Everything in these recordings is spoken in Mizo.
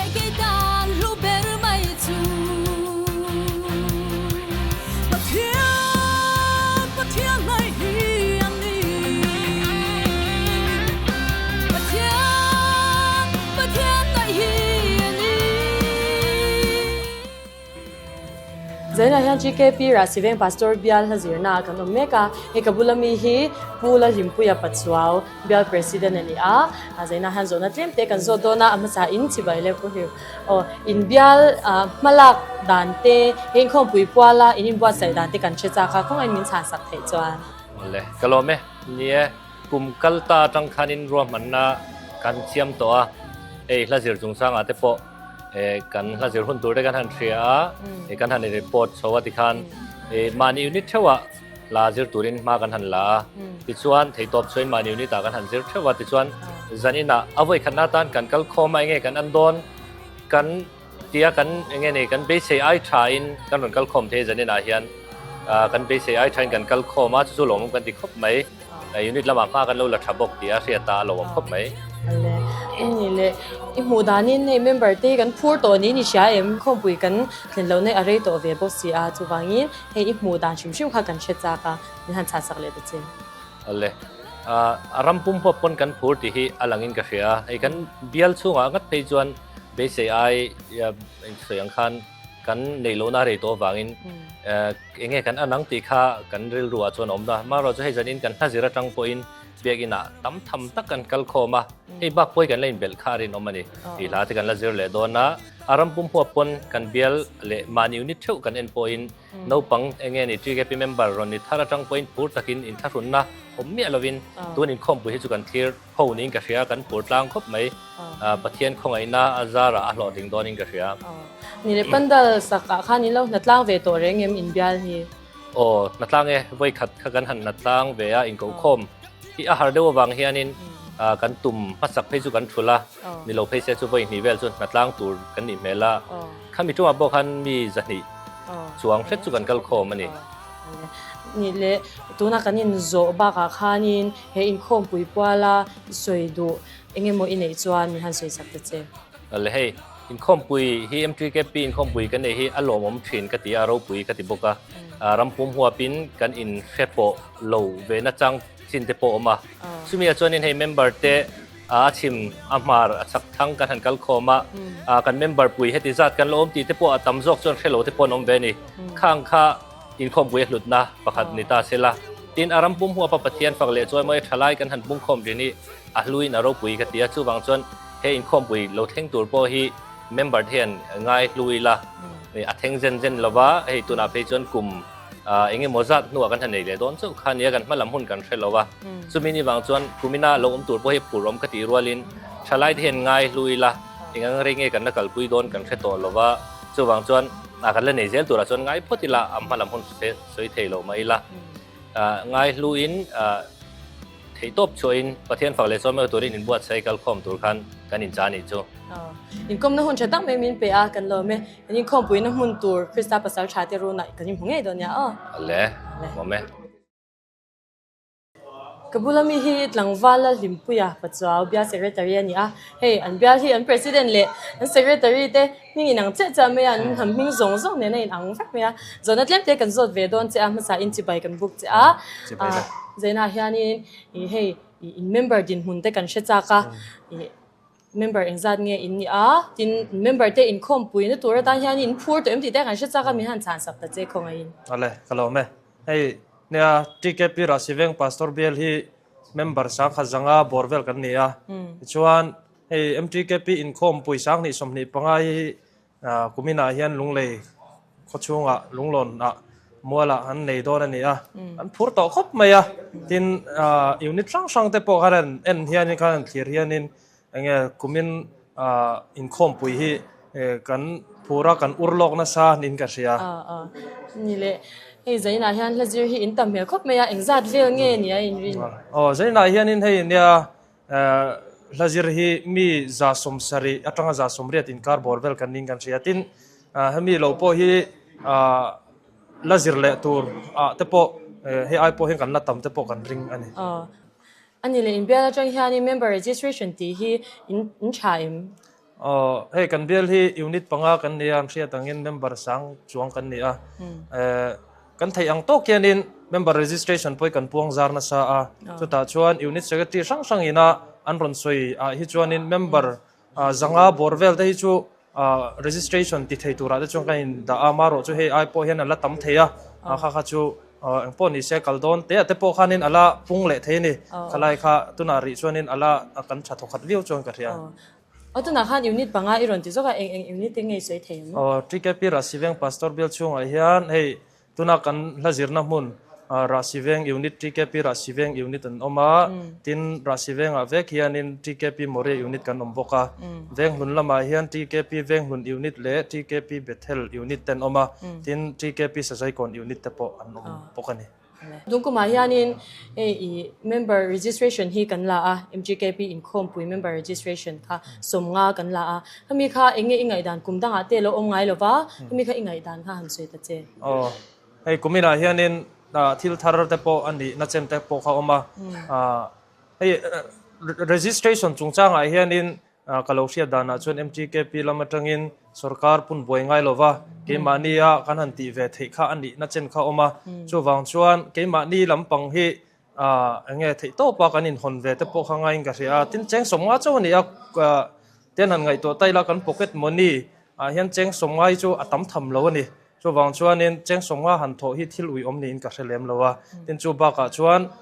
leh kei tan hlu ber mai chu. Pathian, Pathian hnaih hi a ni. Pathian, Pathian hnaih hi a ni. Zainah hian GKP Rahsiveng Pastor Bial hla zirna ah kan awm mek a, hei ka bula mi hi Pu Lalhlimpuia Pachuau Bial President a ni a, Zainah hian zawhna tlem te kan zawt dawn a, a hmasa in chibai leh Pu Hlim aw in bial hmalak dan te he inkhawmpui puala in inbuatsaih dan te kan hre chak a, khawngaih min chhan sak theih chuan. Awle, ka lawm e, ni e, kum kal ta atang khanin ruahmanna kan siam tawh a, hei hla zir chungchangah te pawh kan hla zir hun tur te kan han hria a, kan han report chho a tikhan mahni unit theuhah hla zir turin hma kan han la a, tichuan theihtawp chuan mahni unit ah kan han zir theuh a, tichuan zaninah a vawikhatna atan kan kal khawm a enge kan an dawn kan tia kan enge ni kan beisei ai tha in kan rawn kal khawm thei zaninah hian kan beisei ai tha in kan kal khawm a chu chu lawmawm kan ti khawp mai. Unit lamah hma kan lo la tha bawk tih a hriat a, a lo awm khawp mai. Ale, i ni le, i hmuh danin hei member te hi kan phur tawh niin i hria em? Khawmpui kan thlen lohna hi a rei tawh ve bawk si a, chuvangin hei i hmuh dan hrim hrim kha kan hre chak a, min han chah sak leh ta che. Ale, a ram pum huap pawn kan phur tih hi a langin ka hria a, hei kan bial chhungah ngat phei chuan beisei ai sawi ang khan kan neih lohna a rei tawh avangin eng nge kan an ang tih kha kan rilru ah chuan a awm a. Amaherawhchu hei zanin kan hla zir atang pawhin biakinn ah tam tham tak kan kal khawm a, hei bak pawhi kan la inbelh kha a rinawm a ni. Tih hla te kan la zir leh dawn a, a ram pum huap pawn kan bial leh mahni unit theuh kan en pawhin naupang eng nge ni TKP member rawn ni thar atang pawhin phur takin inthlahrunna awm miah lovin tun inkhawmpui hi chu kan thlir Ho niin ka hria, kan phur tlang khawp mai. Pathian khawngaihna a zarah a hlawhtling dawnin ka hria. Ni leh pandal sakah khan in lo hnatlang ve tawh reng em inbial hi? Aw, hnatlang e, vawi khat kha kan han hnatlang ve a, inkohkhawm hi a har deuh avang hianin kan tum hmasak phei chu kan thulh a, ni lo phei se chu vawi hnih vel chu hnatlang tur kan nih hmel a. Khami tumah pawh khan mi zahnih chuang hret chu kan kal khawm a ni. Ni leh tuna kan inzawh bakah khanin He inkhawmpui puala i sawi duh eng emaw i neih chuan min han sawi sak ta che. Le hei, inkhawmpui hi MTKP inkhawmpui kan neih hi a lawmawm thin ka ti a, a ropui ka ti bawk a. Rampum huapin kan inhre pawh lo ve nachang chin te pawh a awm a. Chumi ah chuanin hei member te a chhim, a hmar, a chhak thlang kan han kal khawm a, kan member pui heti zat kan la awm tih te pawh a tam zawk chuan hre lo te pawh an awm ve a ni. Khang kha Inkhawmpui a hlutna pakhat ni ta se la. Tin, a ram pum huapa Pathian fak leh chuan mawi thalai kan han pungkhawm rin hi a hluin a ropui ka ti a. Chuvang chuan he inkhawmpui lo thleng tur pawh hi member te hian ngai hlu ila, a thleng zen zen lo va, hei tunah phei chuan kum eng emaw zat hnuah kan han nei leh dawn chauh kha nia, kan hma lam hun kan hre lo va. Chumi ni vang chuan kumina lo awm tur pawh hi phur awm ka tih rualin thalai te hian ngai hlu ila, eng ang rei nge kan la kalpui dawn kan hre tawh lo va. Chuvang chuan a kan la nei zel turah chuan ngai phawt ila, a hma lam hun sawi thei lo mah ila. Ngai hluin theihtawp chhuahin Pathian fak leh chuan mai turin inbuatsaih kalkhawm tur khan kan incha a nih chu. Inkawmna hun tha tak mai min pe a, kan lawm e. Kan inkhawmpuina hmun tur Krista pasal tha te runah kan inhmu ngei dawn nia aw. Ale, lawm e. Ka bula mi hi tlangval Lalhlimpuia Pachuau bial secretary a ni a, hei an bial hi an president leh an secretary te hming inang chiah chiah mai a, an hnam hming zawng zawng nen a inang vek mai a, zawhna tlem te kan zawt ve dawn che a, hmasa in chibai kan buk che a, zainah hianin ih hei in member dinhmun te kan hre chak a, ih member engzat nge in nih a, tin member te inkhawmpui na tur atan hian in phur tawh em tih te kan hre chak a, min han chhan sak ta che khawngaih in. Awle, ka lawm e. Hei, nia TKP Rahsiveng Pastor Bial hi member sangkhat zanga bawr vel kan ni a. Tichuan, hei MTKP inkhawm pui 20 25 hi kuminah hian Lunglei khawchhungah Lunglawnah mualah an nei dawn a ni a. An phur tawh khawp mai a. Tin, unit hrang hrang te pawh khan an en hianin khan an thlir hianin enge kumin inkhawmpui hi kan phur a, kan ur lawk nasa niin ka hria. Ni leh, hei Zainah hian hla zir hi in tam hmel khawp mai a, engzat vel nge ni a inrin? Aw, Zainah hianin hei nia hla zir hi mi 170 atanga 180 inkar bawr vel kan niin kan hria. Tin, hemi lo pawh hi la zir leh tur ah te pawh hei ai pawh hian kan la tam te pawh kan ring a ni. A ni leh inbial atang hianin member registration tih hi in tha em? Aw, hei kan bial hi unit panga kan nia, an hriat angin member sang chuang kan ni a. Kan theih ang tawk hianin member registration pawh hi kan puang zar nasa a. Chutah chuan unit secretary hrang hrang ina an rawn sawi ah hi chuanin member zanga bawr vel te hi chu registration ti thei turah te chuan kan in dah a, marawh chu hei ai pawh hian a la tam thei a, kha kha chu engpawh ni se kal dawn te ah te pawh khanin a la pung leh thei a ni. Khalai kha tunah rih chuanin a la kan tha thawkhat viau chuan ka hria. Aw tunah khan unit panga i rawn ti zawk a, eng eng unit te nge i sawi thei ang? Aw TKP Rahsiveng Pastor bial chhungah hian hei tuna kan hla zirna hmun Rahsiveng unit TKP Rahsiveng unit an awm a, tin Rahsivengah vek hianin TKP Moriah unit kan awm bawk a, Venghlun lamah hian TKP Venghlun unit leh TKP Bethel unit te an awm a, tin TKP Sazaikawn unit te pawh an awm bawk a ni. Tungkumah hianin hei i member registration hi kan la a, MGKP inkhawmpui member registration kha sawmnga kan la a, khami kha eng nge i ngaihdan kum dangah te lo awm ngai lo va, khami kha i ngaihdan kha han sawi ta che. Aw, hei kuminah hianin thil thar te pawh a nih na chen te pawh kha a awm a, hei registration chungchangah hianin Ka lo hriat danah chuan MTKP lam atangin sorkar pun buai ngai lova keimahnia kan han tih ve theih kha a nihna chen kha a awm a. Chuvang chuan keimahni lampang hi eng nge theih tawpa kan inhawn ve te pawh kha ngaiin ka hria a. Tin, cheng sawmnga chauh a ni a, ten han ngaihtuah ta ila kan pocket money ah hian cheng sawmnga hi chu a tam tham lo a ni. Chuvang chuanin cheng sawmnga han thawh hi thil uiawm niin ka hre lem lo a. Tin, chu bakah chuan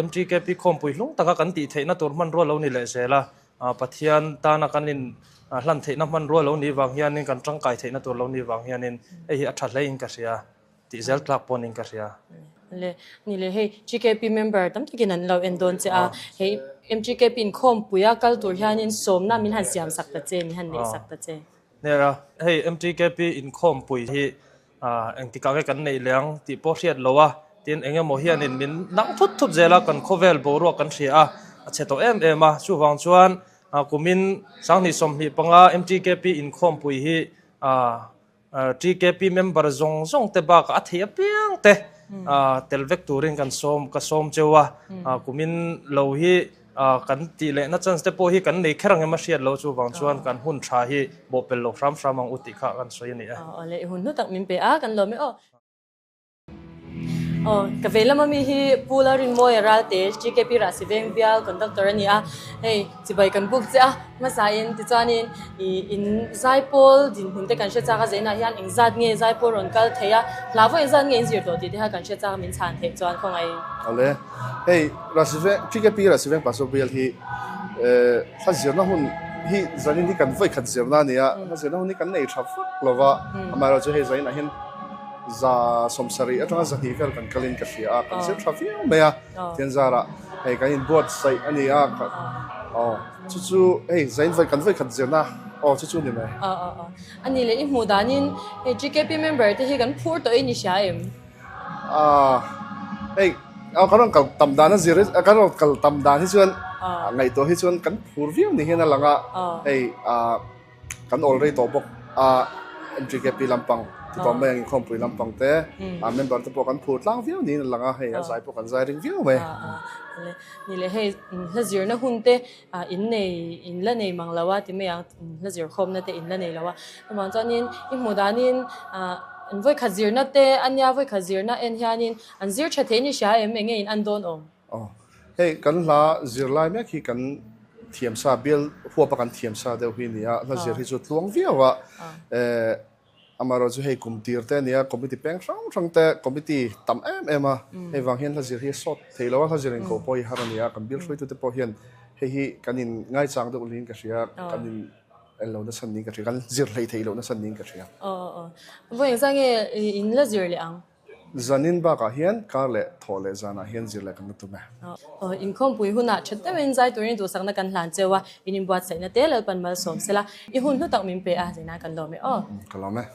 MTKP khawmpui hlung taka kan tih theihna tur hmanrua lo ni leh zel a. Pathian tana kan in hlan theihna hmanrua lo nih vang hianin kan tangkai theihna tur lo nih vang hianin hei hi a tha hlein ka hria tih zel tlak pawhin ka hria. Le ni le hei GKP member tam takin an lo en dawn che a, hei MGKP inkhawmpui a kal tur hianin sawmna min han siam sak ta che, min han neih sak ta che. Nia hei MTKP inkhawmpui hi Engtikah nge kan neih leh ang tih pawh hriat lo a, tin eng emaw hianin min nang thut thut zel a, kan khawvel boruak kan hria a, a chhe tawh em em a. Chuvang chuan kumin 2025 MTKP inkhawmpui hi TKP member zawng zawng te bakah a theih apiang te tel vek turin kan sawm ka sawm cheu a, kumin lo hi Kan tih lehna chance te pawh hi kan nei kher ang em a hriat lo chuvang chuan kan hun tha hi bawhpelh lo hram hram ang u tih kha kan sawi a ni e. Aw le i hun hnu tak min pe a kan lawm e aw. Aw ka vei lama mi hi Pu Lalrinmawia Ralte GKP Rahsiveng bial conductor a ni a, hei chibai kan buk che a hmasain tichuanin i in zaipawl dinhmun te kan hre chak a zeinah hian engzat nge zaipawl rawn kal thei a hla vawi engzat nge in zir tawh tih te kha kan hre chak a min chhan theih chuan khawngaihin. Aw le. Hei Rasiveng TKP Rasiveng Pastor Bial hi hla zirna hun hi zanin hi kan vawikhat zirna a ni a, hla zirna hun hi kan nei tha vak lo va, amaherawhchu hei zaninah hian za sawmsarih atanga zahnih vel kan kalin ka hria a, kan zir tha viau mai a, tian zarah hei kan inbuatsaih a ni a, aw chu chu hei zain kan vawikhat zirna aw chu chu ni mai. Aw aw aw a ni leh i hmuh danin hei TKP member te hi kan phur tawhin i hria em? Hei kan rawn kal tam dan a zir kan rawn kal tam dan hi chuan ngaihtuah hi chuan kan phur viau ni hian a lang a hei kan awl rei tawh bawk a MTKP lampang ti tawh mai ang inkhawmpui lampang te member te pawh kan phur tlang viau niin a lang a hei a zai pawh kan zai ring viau mai. Ni leh hei hla zirna hun te in nei in la nei mang lo a ti mai ang hla zir khawmna te in la nei lo a chuvang chuanin i hmuh danin an vawikhat zirna te a nia vawikhat zirna en hianin an zir tha thei ni hria em eng nge in an dawn awm. Aw hei kan hla zir lai mek hi kan thiam sa bial huapa kan thiam sa deuh hi a ni a hla zir hi chu tluang viau a eh Amaherawh chu hei kum tir te a nia, committee peng hrang hrang te committee tam em em a, hei vang hian hla zir hi a sawt thei lo a, hla zir inkoh pawh hi har a ni a, kan bill hruaitute pawh hian hei hi kan in ngaichang deuh niin ka hria, kan in en lo nasa niin ka hria, kan zir hlei thei lo nasa niin ka hria. Aw aw aw. Vawi engzah nge in la zir leh ang? Zanin bakah hian kar leh thawh leh zanah hian zir leh kan la tum e. Aw, inkhawmpui hunah tha deuhin zai turin duhsakna kan hlan cheu a, in inbuatsaihna te Lalpan malsawm sela, i hun hlu tak min pe a, zeinah kan lawm e aw. Ka lawm e.